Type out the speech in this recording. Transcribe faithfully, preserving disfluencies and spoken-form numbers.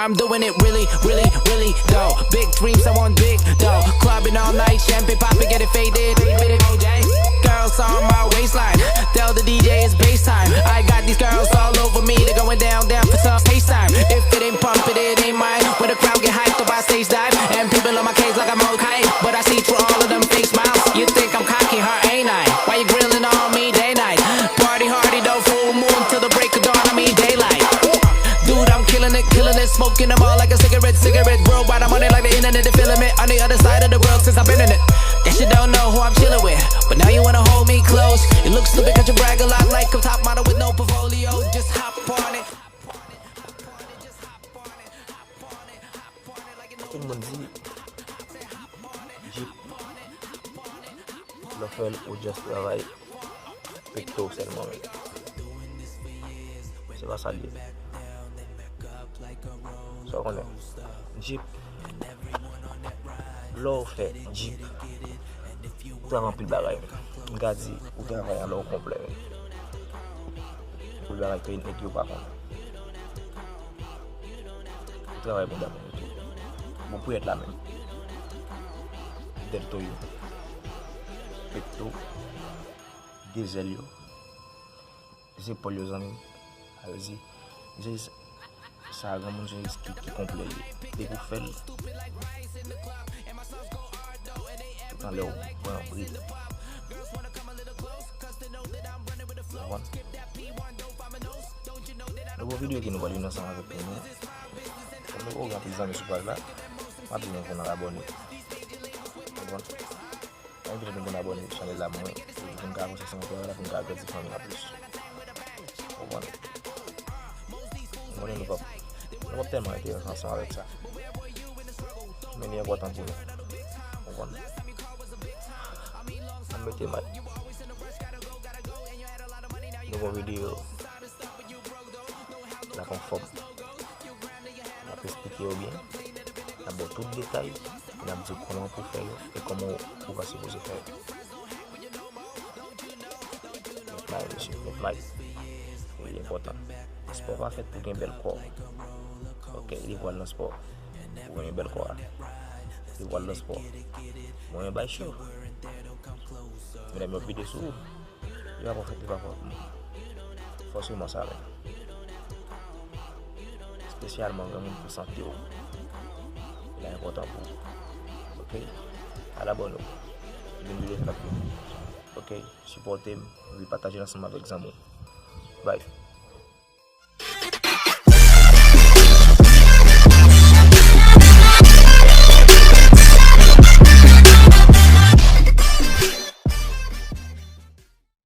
I'm doing it really, really, really though. Big dreams, I want big though. Clubbing all night, champagne popping, getting faded. Faded, O J. Girls on my waistline. Tell the D J it's bass time. I got these girls all over me. They're going down, down for some FaceTime. If it ain't pumping, it ain't mine. When the crowd get hyped up, I stage dive. And people on my case like I'm okay. But I see through all of them fake smiles. You think I'm cocky, huh? Ain't I? Why you grilling on me day night? Party hardy though, full moon till the break of dawn. I mean daylight. Dude, I'm killing it, killing it, smoking them all like a cigarette, cigarette. Worldwide, I'm on it like the internet, the filament on the other side of the world since I've been in it. Guess you don't know who I'm chilling with, but now you wanna hold me close. You look stupid 'cause you brag a lot like a top model with no portfolio. Just hop on it. Tout moun di, Jeep, lè w fè l, ou just travay pekto sèlman, men se pa sa l ye. Sa w konnen, Jeep, lè w fè Jeep, ou travay anpil bagay, men m ka di, ou travay anlè w konplè, men anpil bagay ke nèg yo pa konnen. Ou travay banda pou yo tou. Bon, pou èt la menm. Dèlto yo. Pekto. De zèl yo. Zepòl yo, zanmi. Sa vle di, jis sa, granmoun jis ki, ki konplè li. Depi w fè l, tout anlè w pran bri. Konprann? Nouvo videyo ke nou pral vin ansanm avèk nou. Kòm nou gen anpil zanmi sou paj la, m ap di nou pou nou abòne. Konprann? Mwen envite nou pou nou abòne chanèl la mwen, pou nou ka avanse ansanm avèk la, pou nou ka agrandi fanmi an plis. Konprann? Mwen konnen nou p ap, nou p ap tèlman enterese ansanm avèk sa. Men li enpòtan pou nou. Konprann? Ann mete may. Nouvo videyo. L ap anfòm. N ap esplike yo byen. N ap ba w tout detay. N ap di w kòman pou fè yo e kòman ou pa sipoze fè yo. Met may, mesye, met may. Li enpòtan. Spò pa fèt pou gen bèl kò. Ok, li pral nan spò. Ou renmen bèl kò a. Li pral nan spò. Mwen bay cho. Medam yo ap vide sou ou. Li pa pwofit, li pa pwòp. Fòseman sa menm. Espesyalman granmoun pou sante w. Li enpòtan pou ou. Ok? Al abòne w. Vin videyo sa k ap vini. Ok? Sipòte m. Epi pataje l ansanm avèk zanmi w. Bye.